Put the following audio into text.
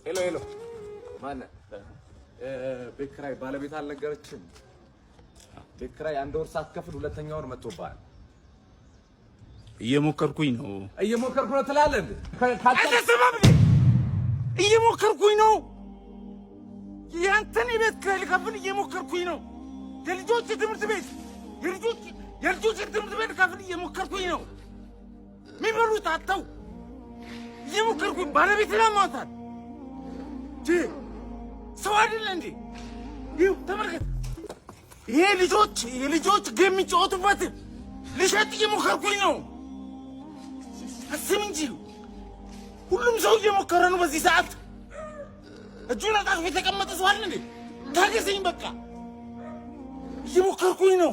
Hello hello፣ ማነህ? ቤት ኪራይ ባለቤት አልነገረችም። ቤት ኪራይ አንድ ወር ሳትከፍል ሁለተኛ ወር መጥቶብሃል። እየሞከርኩኝ ነው። እየሞከርኩ ነው ትላለህ እንዴ? አልሰማም እንዴ? እየሞከርኩኝ ነው። ያንተን የቤት ኪራይ ልከፍል እየሞከርኩኝ ነው። የልጆች ትምህርት ቤት የልጆች ትምህርት ቤት ልከፍል እየሞከርኩኝ ነው። የሚበሉት አጥተው እየሞከርኩኝ፣ ባለቤት ላማታል። ሰው አይደለ እንዴ? ይኸው ተመልከት። ይሄ ልጆች የልጆች game የሚጫወቱበት ልሸጥ እየሞከርኩኝ ነው። አስብ እንጂ፣ ሁሉም ሰው እየሞከረ ነው። በዚህ ሰዓት እጁን አጣጥፎ የተቀመጠ ሰው አለ እንዴ? ታገሰኝ፣ በቃ እየሞከርኩኝ ነው።